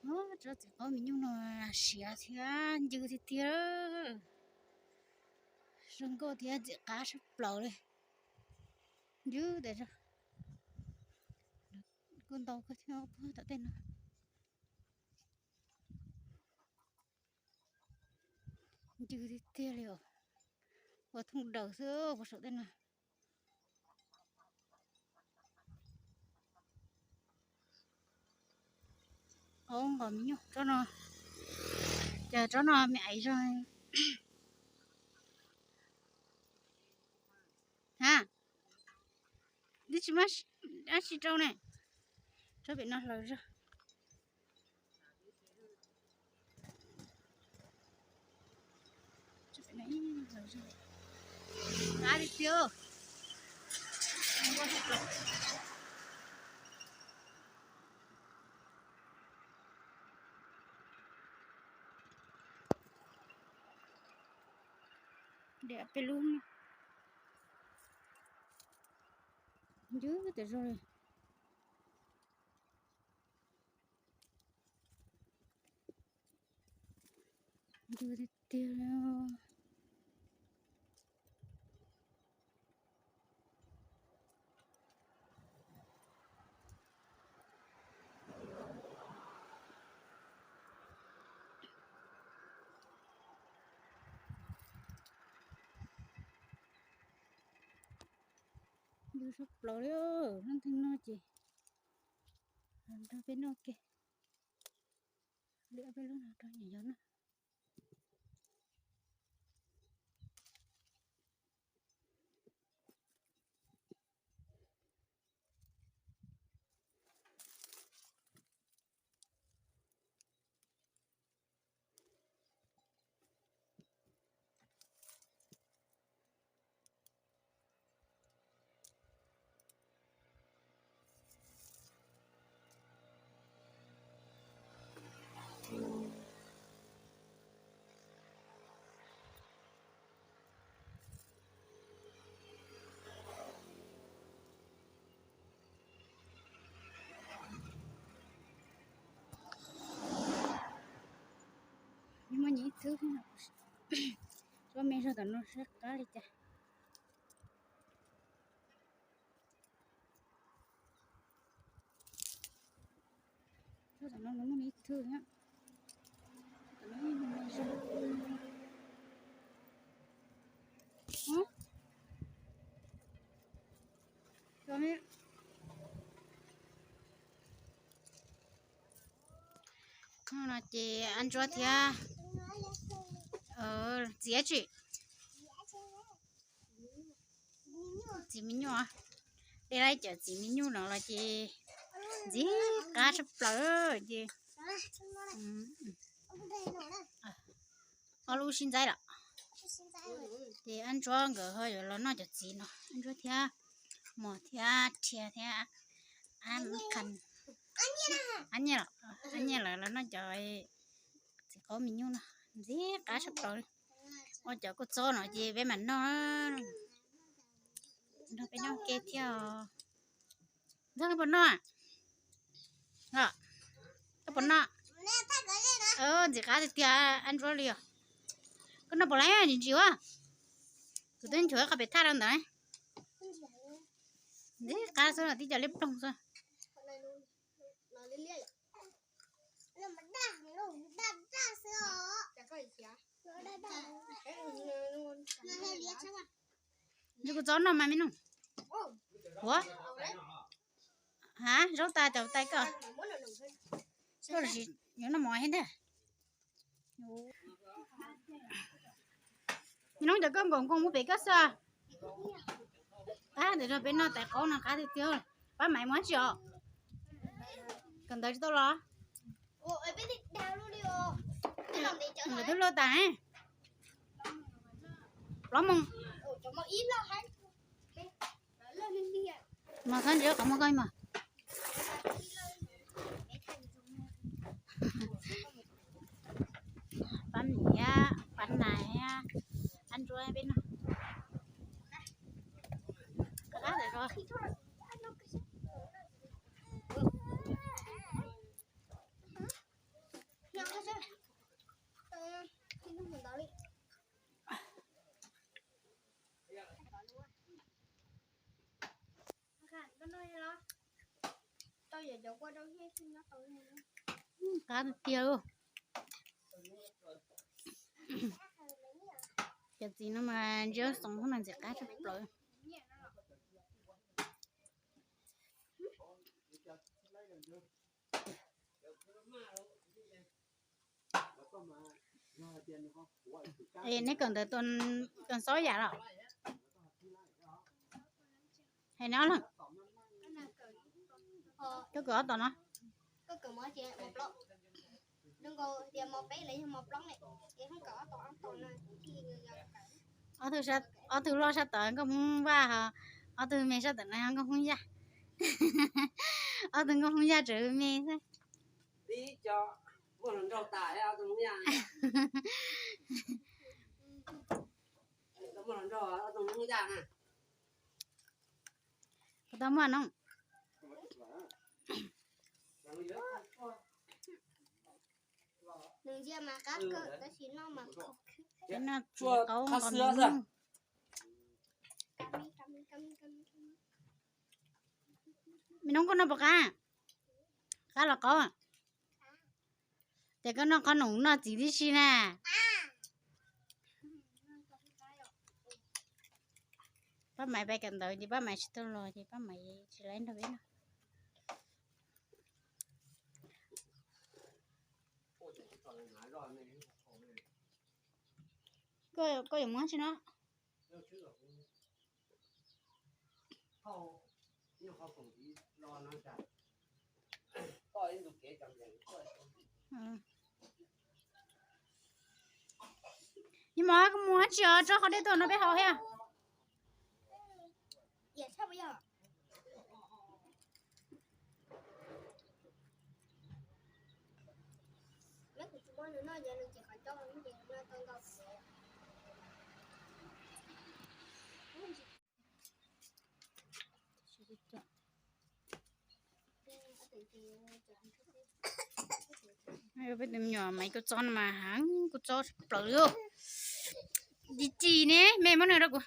Tsob txiv qaub me nyuj no siav thiab ncw tiag tiag. Zoo nkauj thiab ntxim qab tshaj plaws li. Ncw tas zog. Kuj ntau kawg thiab puag tom tej no. Ncw tiag tiag li os. Ua thooj daws xwb puag saum tej no. Au, nqos me nyuj tsob no, cas tsob no me aiv zog. Ha, twb tsis muaj dab tsi rau ne. Tsob pem no hlaws zog. Qab li tiag. Diam peb lub ncw tas zog li. Ncw tiag tiag li. Ncw sab plaws li, leej twg noj ces nrog peb noj ke. Liam peb lub no rau niam yau noj. Muaj nyiaj ib txwb, tsob me zog tom no siab qab li cas. Tsob tom no muaj ib txwb na. No ces Ab Ntsuab thiab txiv tsi, txiv me nyuam, de lawv cov txiv me nyuam no los ces ntxim qab tshaj plaws ces ob lub sib ntxaib lawm. Ces Ab Ntsuab nkawd ho yuav los noj cov txiv no, Ab Ntsuab thiab Mos thiab Rhia thiab Ab Nyiaj, Ab Nyiaj lawv los noj cov txiv qaub me nyuj no, ntxim qab tshaj plaws li. Ua cov kua txob no ces peb mam noj, nrog peb noj ke thiab. Ntxawg, koj puas noj? Koj puas noj? Ntxim qab tiag tiag Ab Ntsuab li os. Koj noj puas laiv ntsis ntsis ua? Kuv twb nchuav qhov pem thaj rau ntawd. Ntxim qab xwb, tib co liab ploog xwb. Ntshe kuv txob noj mas me nug. Ua, ha, zaub tas cov tais koj. Koj los sis yuav noj mov thiab ntag. Me nug, cov koj nkaum nkoos mus pem koj xwb. Tab ntawd rau peb noj tais qaub no qab tiag tiag. Pab Maiv mus dab tsi os? Kawm ntawv tsis tau los? Nkawd twb luaj tas. Plaub moos. Mas koj ntsia qhov muag koj mas. Pab Maiv, pab Nais, Ab Ntsuab peb noj. Qab ntawd rau. Qab tiag tiag. Cov txiv no mas ntsia xoom xwb mas ntxim qab tshaj plaws. Neb kawm ntawv tuaj xob yam los? Hais no lawm. Koj kawm ob tom no. Ob tug loj sab tod nkauj Hmoob Vaj, ho ob tug me sab tom no nkauj Hmoob Yaj. Ob tug nkauj Hmoob Yaj tseem me xwb. Puas tau muaj no? Nws ntsia mas qab kawg tab sis noj mas qhov khwb. Noj txiv qaub nqos nws. Me noob, koj noj puas qab? Qab los qaub? Ces koj noj qhob noom noj txiv tib si na. Pab Maiv pais kawm ntawv ces Pab Maiv tsis tau los ces Pab Maiv tsis laib nrog peb noj. Koj yuav muab tsi no? Nyob mov, koj muab tsi os, tso qhov dej tuaj no peb haus thiab. Peb tus me nyuam Maiv kua txob no mas heev, kua txob plaws li. Ci ci ne, me muab nws rau kuv.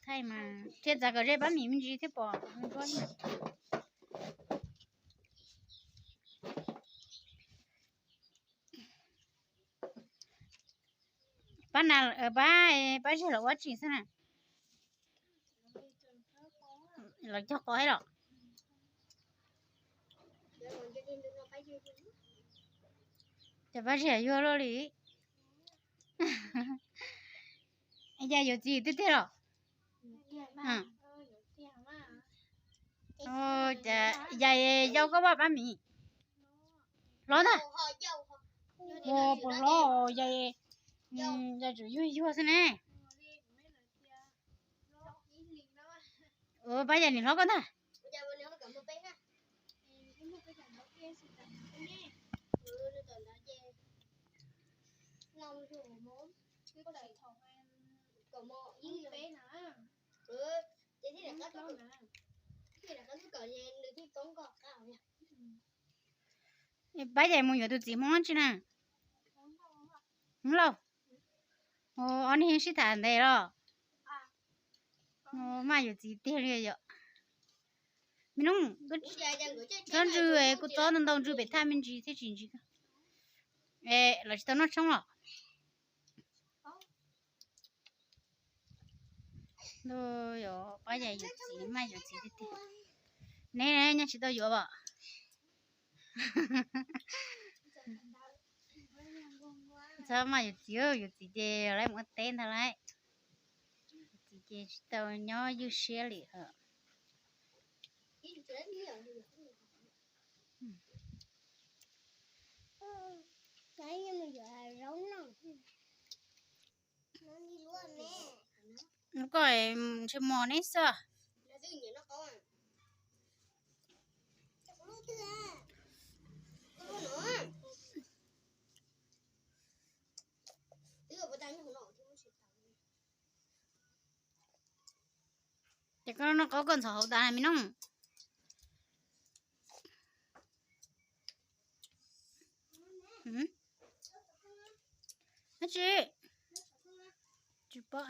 Thaij mas thiaj txav kom zeb pab mim me ntsis thiaj pom. Pab na, pab, pab Ziag los ua tsi xwb na? Los cog qos thiab los? Ces pab Ziag yuag luaj li. Cas yuav txiv tiag tiag los? Cas yau koj vaj pab mim hlob ntag. Puas hlob yau, yau tseem yuag yuag xwb ne. Pab yam nim hlob koj ntag. Pab yam mus yuav tus txiv Hmoob tsi na? Hmoob Lauj. Ob neeg sib tham ntev los? Maj yuav txiv tiag li yom. Me Nuj, koj ntsw kuv txob ntau ntau ntsw pem thaj me ntsis thiaj tsis ntsws koj. Los tsis tau noj tshoob los? Pab yam yuav txiv, maj yuav txiv tiag tiag. Neb nyob tsis tau yuav os. Txhob maj yuav txiv, yuav txiv ces lawv mus ua teb ntag lauj. Yuav txiv ces tsis tau nyob ywj siab li os. Koj ntshe mos neb xwb. Ces koj noj qaub koj ntxhov hauv tas me Nuj. Tsis, tsis paub.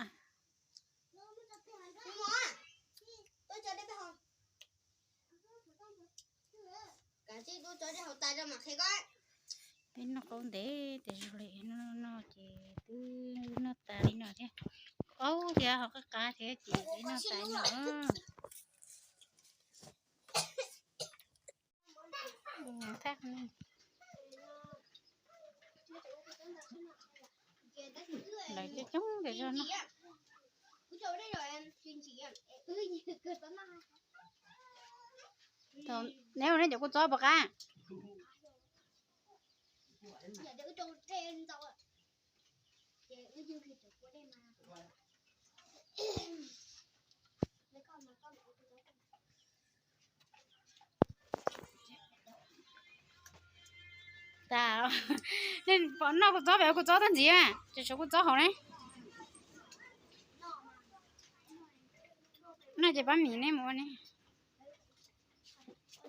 Peb noj qaub ntev tas zog li, noj noj ces twb noj tas li no thiab. Qaub thiab ho qab qab thiab ces peb noj tas li no. Lawv coob coob tas zog no. Neb ua neb cov kua txob puas qab? Tas, nej pom noj kua txob pem, kua txob tag ntxiv, tseem tshuav kua txob hauv ne. Noj ces pab mis nej mus ua ne.